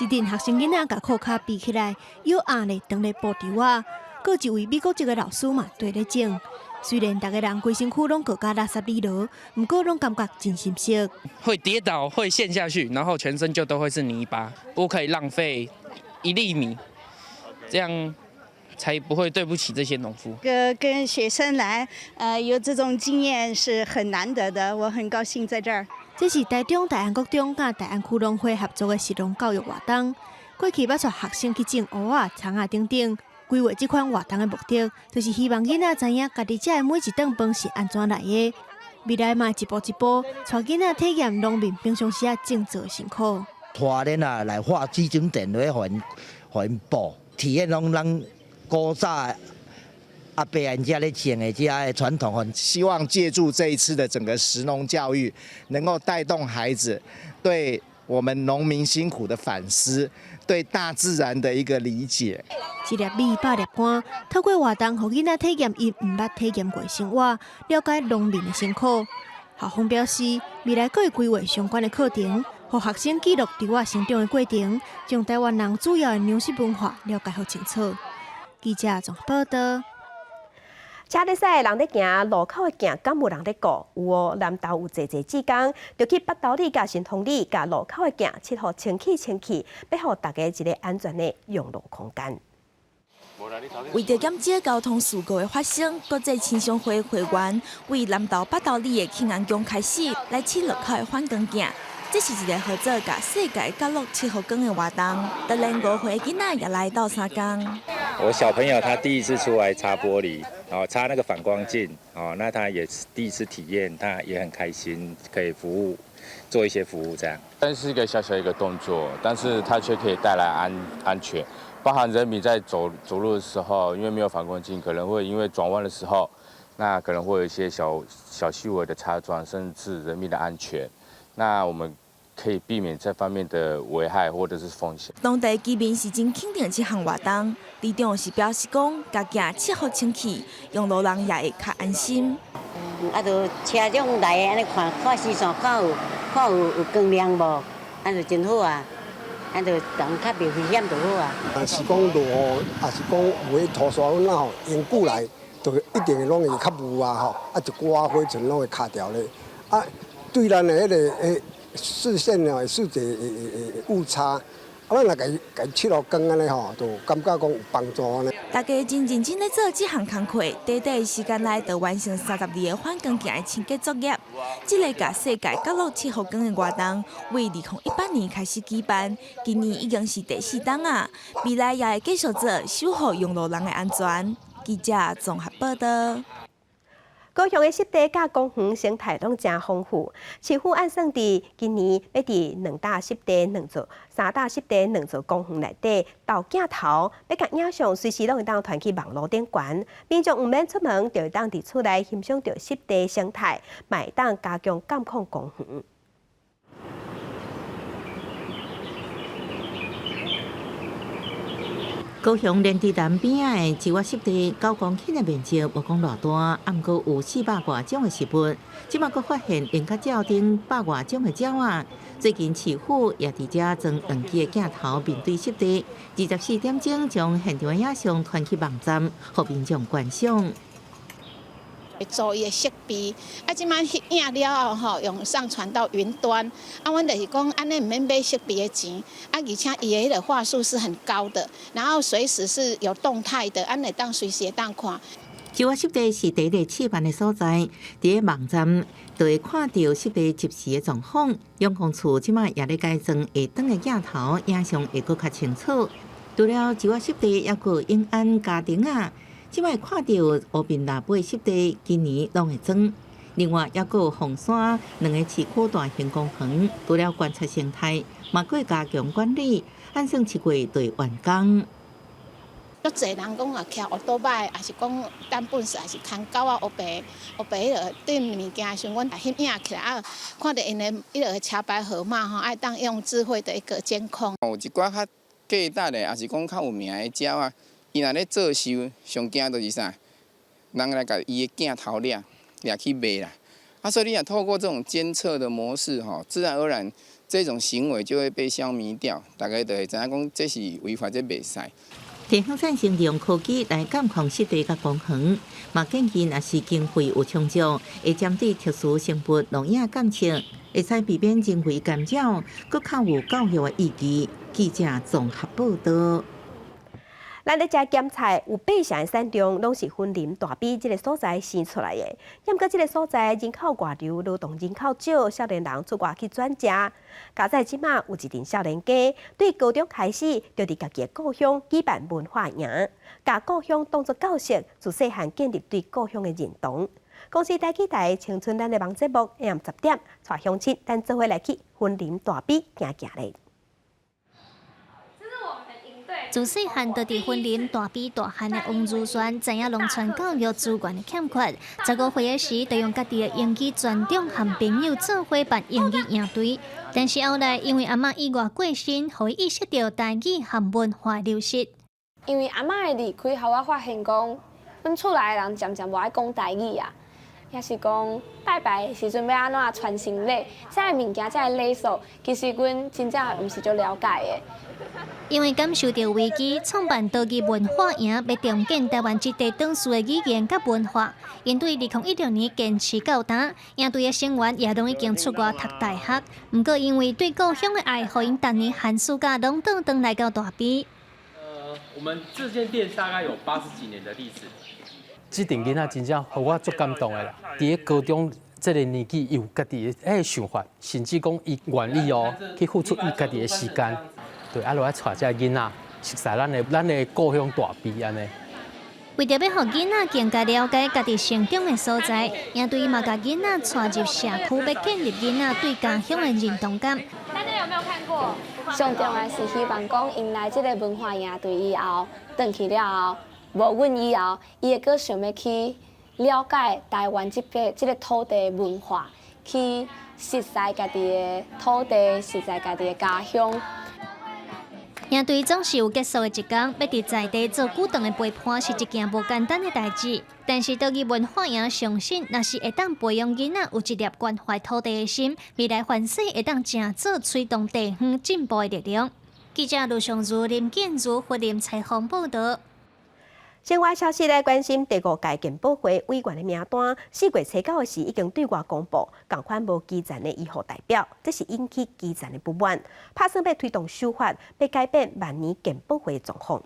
一陣學生囡仔共褲跤比起來，腰壓咧當咧抱稻仔，閣一位美國籍的老師嘛綴咧種。雖然逐个人規身軀攏閣較垃圾裡落，毋過攏感覺真心適。會跌倒，會陷下去，然後全身就都會是泥巴，不可以浪費一粒米，這樣才不會對不起這些農夫。跟學生來，有這種經驗是很難得的，我很高興在這兒。這是台中大安國中佮大安區農會合作的食農教育活動。過去捌帶學生去種芋仔、蔥仔等等。規劃這款活動的目的，就是希望囡仔知影家己食的每一頓飯是按怎來的。未來嘛一步一步，帶囡仔體驗農民平常時仔種作的辛苦。拖鏈啊，來畫這種電話，予𪜶予𪜶報，體驗攏咱古早阿伯𪜶遮咧種的這个傳統。希望借助這一次的整個食農教育，能夠帶動孩子對我們農民辛苦的反思，對大自然的一個理解。一粒米百粒汗，透過活動，予囡仔體驗𪜶毋捌體驗過的生活，了解農民的辛苦。校方表示，未來閣會規劃相關的課程，予學生記錄稻仔成長的過程，將台灣人主要的糧食文化了解予清楚。記者綜合報道。車咧駛，人咧行，路口的鏡敢有人咧顧？有哦，南投有濟濟志工，就去八斗里佮新豐里，共路口的鏡拭予清氣清氣，欲予大家一个安全的用路空間。為著減少交通事故的發生，國際青商會會員為南投八斗里的慶安宮開始來拭路口的反光鏡。這是一个號做共世界角落拭予光的活動，當然5歲囡仔也來鬥相共。我小朋友他第一次出來擦玻璃，哦，擦那個反光鏡，哦，那他也是第一次體驗，他也很開心，可以服務，做一些服務這樣。但是一個小小一個動作，但是它卻可以帶來安全，包含人民在走走路的時候，因為沒有反光鏡，可能會因為轉彎的時候，那可能會有一些小小細微的擦撞，甚至人命的安全。那我們可以避免這方面的危害或者是風險。當地居民是真肯定這項活動，里長是表示講，共鏡拭予清氣，用路人也會較安心。啊，就車輛來按呢看看視線，看有光亮無，按就真好啊，按就人較袂危險就好啊。若是講落雨，抑是講有彼塗沙粉仔吼，用久來就一定會攏會較霧啊吼，啊一寡灰塵攏會卡牢咧，啊對咱的彼个視線哦，會視覺會誤差，啊，咱若共共拭予光按呢吼，就感覺講有幫助按呢。大家真認真咧做這項工課，短短時間內就完成32個反光鏡的清潔作業。這个共世界角落拭予光的活動，為2018年開始舉辦，今年已經是第四冬啊。未來也會繼續做，守護用路人的安全。記者綜合報道。高雄的濕地佮公園生態攏誠豐富，市府按算佇今年欲佇兩大濕地兩座、三大濕地兩座公園內底投鏡頭，欲共影像隨時攏會當傳去網路頂懸，民眾毋免出門，就會當佇厝內欣賞著濕地生態，嘛會當加強監控公園。高雄連池潭邊仔的石瓦濕地，9公頃的面積無講偌大，毋過有400外種的植物。這馬閣發現龍角鳥等百外種的鳥仔。最近市府也佇遮裝兩機的鏡頭面對濕地，24點鐘將現場的影像傳去網站，予民眾觀賞。做伊的設備，啊，這擺翕影了後吼，用上傳到雲端。啊，阮就是講，按呢毋免買設備的錢，啊，而且伊的彼個畫素是很高的，然後隨時是有動態的，按呢會當隨時會當看。石瓦濕地是第一個試辦的所在，佇个網站就會看著濕地即時的狀況。養蜂處這擺也咧改裝下端的鏡頭，影像會閣較清楚。除了石瓦濕地，猶閣永安家庭啊。這擺看著烏面臘尾濕地，今年攏會裝。另外，猶閣有鳳山兩个市區大型公園，除了觀察生態，嘛閣會加強管理，按算7月就會完工。足濟人講啊，騎歐多擺，抑是講等糞埽，抑是牽狗仔烏白烏白彼落對物件的時陣，阮翕影起來啊，看著𪜶的彼落車牌號碼吼，愛當用智慧的一個監控。有一寡較價值的，抑是講較有名的鳥仔，伊若咧作秀，上驚就是啥？人來共伊的鏡頭掠掠去賣啦。啊，所以你若透過這種監測的模式，吼，自然而然這種行為就會被消弭掉。大家就會知影講這是違法，這袂使。地方贊成利用科技來監控濕地佮公園，嘛建議若是經費有充足，會針對特殊生物錄影監測，會使避免人為干擾，閣較有教育的意義。記者綜合報導。咱咧食鹹菜有八成的產量，攏是雲林大埤這个所在生出來的。毋過這个所在人口外流，勞動人口少，少年人出外去轉食。佳哉這馬有一陣少年家，對高中開始就佇家己的故鄉舉辦文化營，共故鄉當作教室，自細漢建立對故鄉的認同。公視台語台青春咱的網節目，下暗10點，帶鄉親咱做伙來去雲林大埤行行咧。自細漢就佇雲林大埤大漢的王如璇，知影農村教育資源的欠缺，15歲的時，就用家己的英語專長和朋友做伙辦英語營隊。但是後來因為阿嬤意外過身，予伊意識著台語和文化流失。因為阿嬤的離開，予我發現講，阮厝內的人漸漸無愛講台語啊，抑是講拜拜的時陣欲按怎傳承禮，這个物件，這个禮數，其實阮真正毋是足了解的。因為感受著危機，創辦多語文化營，欲重建台灣這塊當事的語言佮文化。𪜶對2016年堅持到今，營隊的成員也攏已經出外讀大學。毋過因為對故鄉的愛，予𪜶逐年寒暑假攏轉轉來到大埤。我們這間店大概有80幾年的歷史。這陣囡仔真正予我足感動的啦！佇咧高中這个年紀，有家己的彼个想法，甚至講伊願意哦去付出伊家己的時間。對，啊，落來帶這囡仔，熟悉咱的故鄉大埤按呢。為著欲予囡仔更加了解家己成長的所在，營隊嘛共囡仔帶入社區，欲建立囡仔對家鄉的認同感。大家有沒有看過？上重要是希望講，𪜶來這个文化營隊以後，轉去了後，無阮以後，伊會閣想欲去了解台灣這塊這个土地文化，去熟悉家己的土地，熟悉家己的家鄉。營隊總是有結束的一天，欲佇在地做久長的陪伴是一件無簡單的代誌。但是多語文化營相信，若是會當培養囡仔有一粒關懷土地的心，未來凡勢會當成做推動地方進步的力量。記者盧尚如、林建如、雲林採訪報導。新聞消息來關心第五屆健保會委員的名單，4月初9的時已經對外公布，仝款無基層的醫護代表，這是引起基層的不滿，拍算欲推動修法，欲改變萬年健保會的狀況。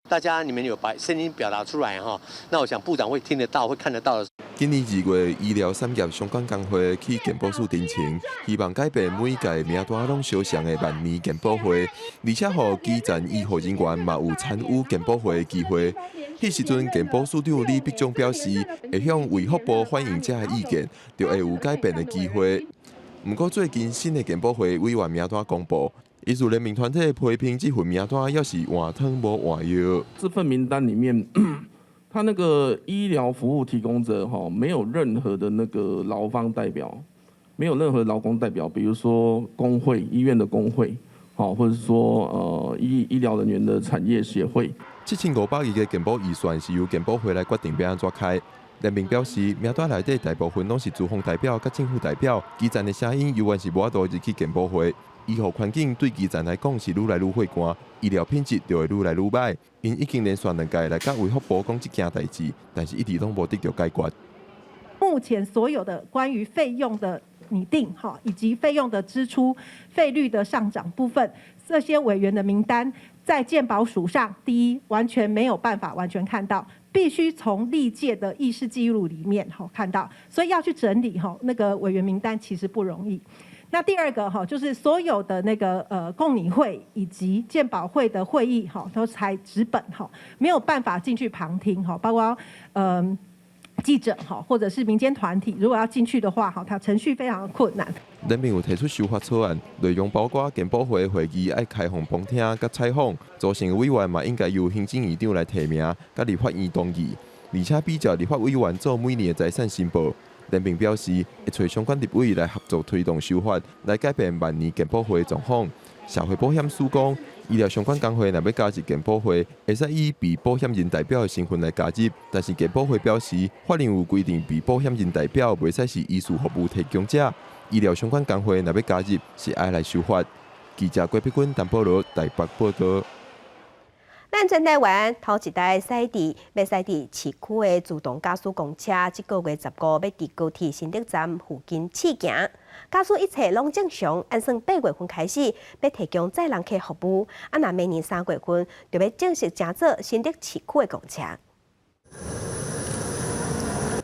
大家你們有把聲音表達出來哈，那我想部長會聽得到，會看得到的。今年2月，醫療產業相關工會去健保署陳情，希望改變每屆名單攏相像的萬年健保會，而且予基層醫護人員嘛有參與健保會的機會。彼時陣，健保署長李必忠表示，會向衛福部反映這个意見，就會有改變的機會。毋過最近新的健保會委員名單公布，醫師聯盟團體批評這份名單猶是換湯無換藥。這份名單裡面，他那個醫療服務提供者哈，沒有任何的那個勞方代表，沒有任何勞工代表，比如說工會、醫院的工會，好，或者是說醫療人員的產業協會。7500億的健保預算是由健保會來決定欲按怎開。聯盟表示，名單內底大部分攏是資方代表佮政府代表，基層的聲音猶原是無法度入去健保會。醫護環境對基層來講是愈來愈血汗，醫療品質就會愈來愈䆀。𪜶已經連續兩屆來佮衛福部講這件代誌，但是一直攏無得著解決。目前所有的關於費用的擬定，哈，以及費用的支出、費率的上漲部分，這些委員的名單在健保署上，第一完全沒有辦法完全看到，必須從歷屆的議事記錄裡面哈看到，所以要去整理哈那個委員名單其實不容易。那第二個哈，就是所有的那個共擬會以及健保會的會議哈，都採紙本哈，沒有辦法進去旁聽哈，包括記者哈，或者是民間團體，如果要進去的話哈，它程序非常的困難。聯盟有提出修法草案，內容包括健保會會議愛開放旁聽佮採訪，組成的委員嘛應該由行政院長來提名，佮立法院同意，而且比照立法委員做每年的財產申報。聯盟表示，會揣相關立委來合作推動修法，來改變萬年健保會的狀況。社會保險署講，醫療相關工會若欲加入健保會，會使以被保險人代表的身份來加入。但是健保會表示，法令有規定，被保險人代表袂使是醫事服務提供者。醫療相關工會若欲加入，是愛來修法。記者郭碧君、陳保羅台北報導。咱全台灣頭一台駛佇欲駛佇市區的自動駕駛公車，這個月15欲佇高鐵新竹站附近試行，駕駛一切攏正常，按算8月份開始欲提供載人客服務，啊，若明年3月份就欲正式成做新竹市區的公車。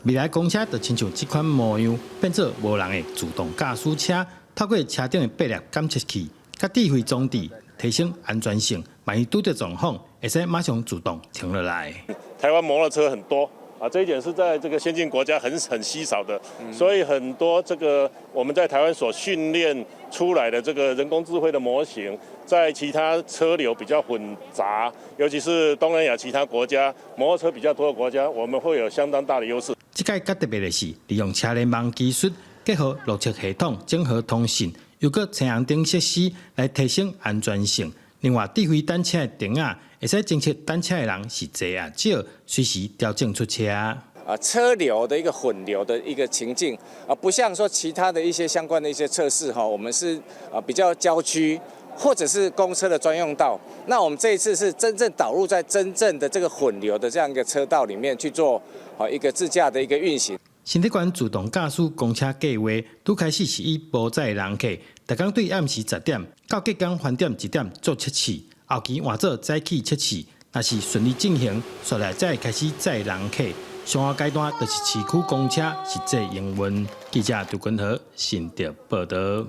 未來公車就親像這款模樣，變做無人的自動駕駛車，透過車頂的八粒感測器，佮智慧裝置，提升安全性。萬一拄著狀況，會使馬上自動停落來。台灣摩托車很多啊，這一點是在這個先進國家很稀少的，所以很多這個我們在台灣所訓練出來的這個人工智慧的模型，在其他車流比較混雜，尤其是東南亞其他國家摩托車比較多的國家，我們會有相當大的優勢。這屆較特別的是，利用車聯網技術，結合路測系統、整合通訊，又閣青紅燈設施來提升安全性。另外，智慧等車的燈仔，會使偵測等車的人是濟抑少，隨時調整出車。啊，車流的一個混流的一個情境啊，不像說其他的一些相關的一些測試哈，我們是啊比較郊區或者是公車的專用道。那我們這一次是真正導入在真正的這個混流的這樣一個車道裡面去做啊一個自駕的一個運行。新竹縣自動駕駛公車計劃，拄開始是以無載人客，逐工對暗時10點到隔工翻點1點做測試，後期換做早起測試，若是順利進行，紲來才會開始載人客。上下階段就是市區公車實際營運。記者杜君和新竹報導。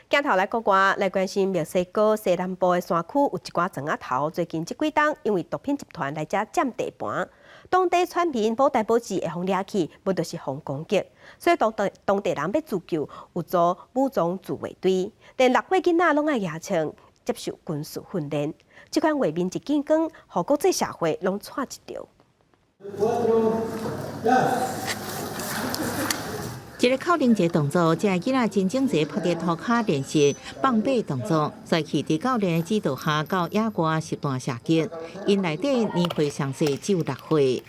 鏡頭來國外來關心墨西哥西南部的山區有一寡庄仔頭，最近這幾冬因為毒品集團來遮佔地盤，當地村民無代無誌會予掠去，無就是予攻擊，所以當地當地人欲自救，有組武裝自衛隊，連6歲囡仔攏愛舉槍接受軍事訓練。這款畫面一見光，予國際社會攏掣一著。這个口令一个動作，這个囡仔真整齊趴佇塗跤練習放馬動作，在去佇教練的指導下，到野外實彈射擊。𪜶內底年歲上細只有6歲。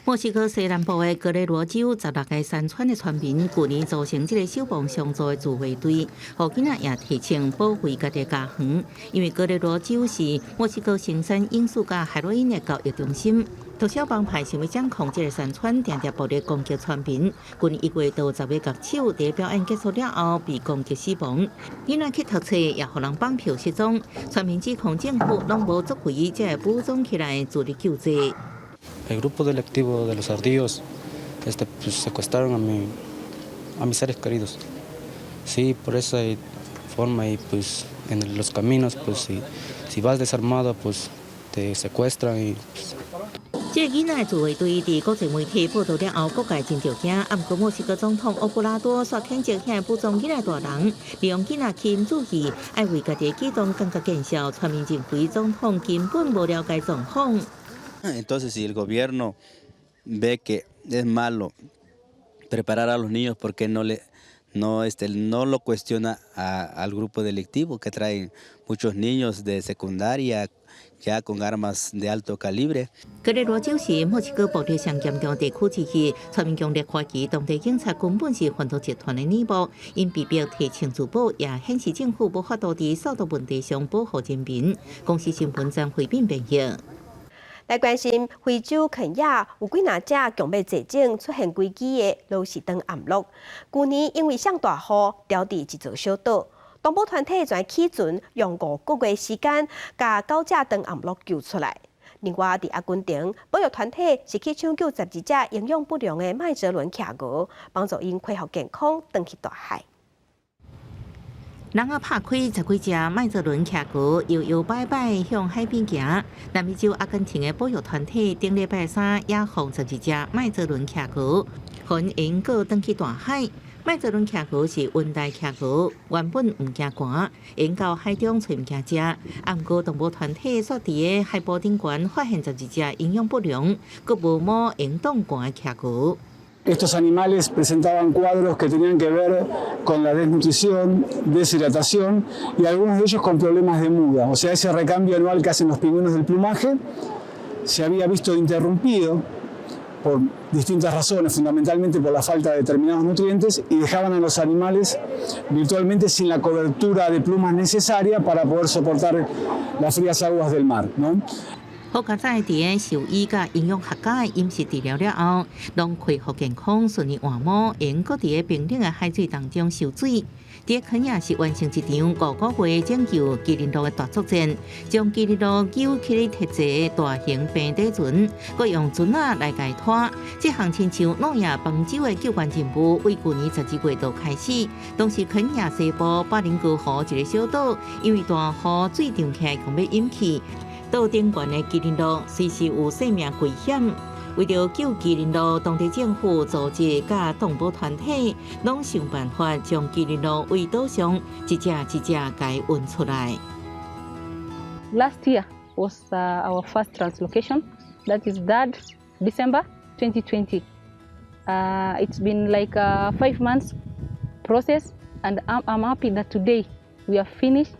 墨西哥西南部的格雷羅州16个山村的村民，舊年組成這个消防相助的自衛隊，予囡仔也提槍保衛家己的家園。因為格雷羅州是墨西哥生產罌粟佮海洛因的交易中心，毒梟幫派想欲掌控這个山村，定定暴力攻擊村民。舊年1月，就有10个樂手佇表演結束了後被攻擊死亡。囡仔去讀冊也予人綁票失蹤，村民指控政府攏無作為，才會武裝起來自力救濟。 El grupo delictivo de los ardillos, pues secuestraron a mis seres queridos. Sí, por esa forma y pues en los caminos, pues si vas desarmado, pues te secuestran y. 這个囡仔自衛隊佇國際媒體報導了後，各界真著驚。啊，毋過墨西哥總統奧布拉多煞譴責遐武裝囡仔大人，利用囡仔吸引注意，愛為家己的舉動感覺見笑。村民認為總統根本無了解狀況。 Entonces, si el gobierno ve que es malo preparar a los niños, ¿por qué no le No lo cuestiona al grupo delictivo que traen muchos niños de secundaria ya con armas de alto calibre。科罗拉州是墨西哥暴力上严重地區之一，傳媒強烈懷疑當地警察根本是販毒集團的內幕，𪜶被迫提槍自保，也顯示政府無法度佇掃毒問題上保護人民。公視新聞張惠敏編譯。來關心非洲肯亞有幾若隻強欲絕種出現危機的羅氏長頷鹿，舊年因為上大雨，牢佇一座小島，動保團體全起船用5個月時間，共九隻長頷鹿救出來。另外，佇阿根廷，保育團體是去搶救12隻營養不良的麥哲倫企鵝，幫助𪜶恢復健康，轉去大海。籠仔拍開十幾隻麥哲倫企鵝搖搖擺擺向海邊行。南美洲阿根廷的保育團體頂禮拜三野放12隻麥哲倫企鵝，予𪜶閣轉去大海。麥哲倫企鵝是溫帶企鵝，原本毋驚寒，會到海中揣物件食。啊，毋過動物團體煞佇个海埔頂懸發現十二隻營養不良、閣無毛會擋寒的企鵝。 Estos animales presentaban cuadros que tenían que ver con la desnutrición, deshidratación y algunos de ellos con problemas de muda. O sea, ese recambio anual que hacen los pingüinos del plumaje se había visto interrumpido por distintas razones, fundamentalmente por la falta de determinados nutrientes, y dejaban a los animales virtualmente sin la cobertura de plumas necesaria para poder soportar las frías aguas del mar, ¿no? 好佳哉，佇个獸醫佮營養學家的飲食治療了後，攏恢復健康，順利換毛，會閣佇个冰冷的海水當中泅水。佇肯亞是完成一場5個月拯救麒麟鹿的大作戰，將麒麟鹿救起鐵製大型平底船，閣用船仔來共拖。這項親像諾亞方舟的救援任務，為舊年12月就開始。當時肯亞西部巴林格湖一個小島，因為大雨水漲起來，強欲淹去。島頂懸的麒麟鹿隨時有生命危險。為著救麒麟鹿，當地政府組織佮動保團體，攏想辦法將麒麟鹿對島上一隻一隻共運出來。 Last year was our first translocation. That is 3rd December 2020. It's been like a 5 months process, and I'm happy that today we are finished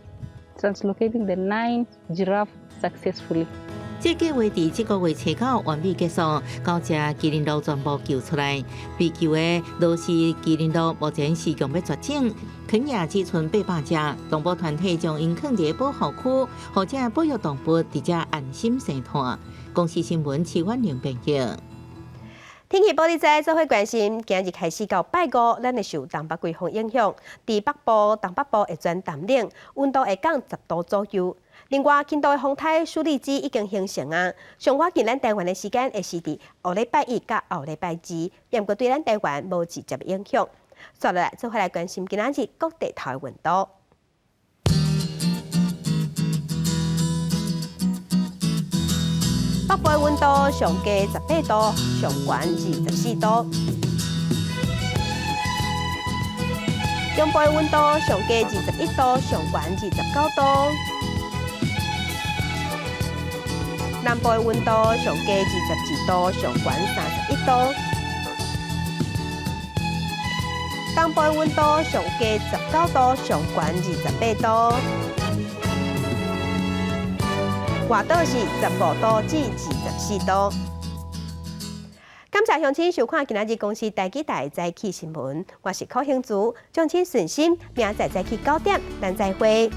translocating the nine giraffe successfully. 這計劃佇這個月初九完美結束，九隻麒麟鹿全部救出來。被救的羅氏麒麟鹿目前是強欲絕種，肯亞只賰800隻。動保團體將𪜶囥佇保護區，予這保育動物佇遮安心生湠。公視新聞徐婉玲編譯。天氣報你知，做伙關心。今日開始到拜五，咱會受東北季風影響，佇北部、東北部會轉淡冷，溫度會降10度左右。另外，輕度的風颱舒力基已經形成啊，上倚近咱台灣的時間會是佇後禮拜一佮後禮拜二，毋過對咱台灣無直接影響。煞落來，做伙來關心今仔日各地頭的溫度。北部的溫度上低18度，上懸24度。中部的溫度上低21度，上懸29度。南部的溫度上低22度，上懸31度。東部的溫度上低19度，上懸28度。外島是15度至24度。感謝鄉親收看今仔日公視台語台早起新聞，我是柯興竹，敬請順心，明仔載早起9點，咱再會。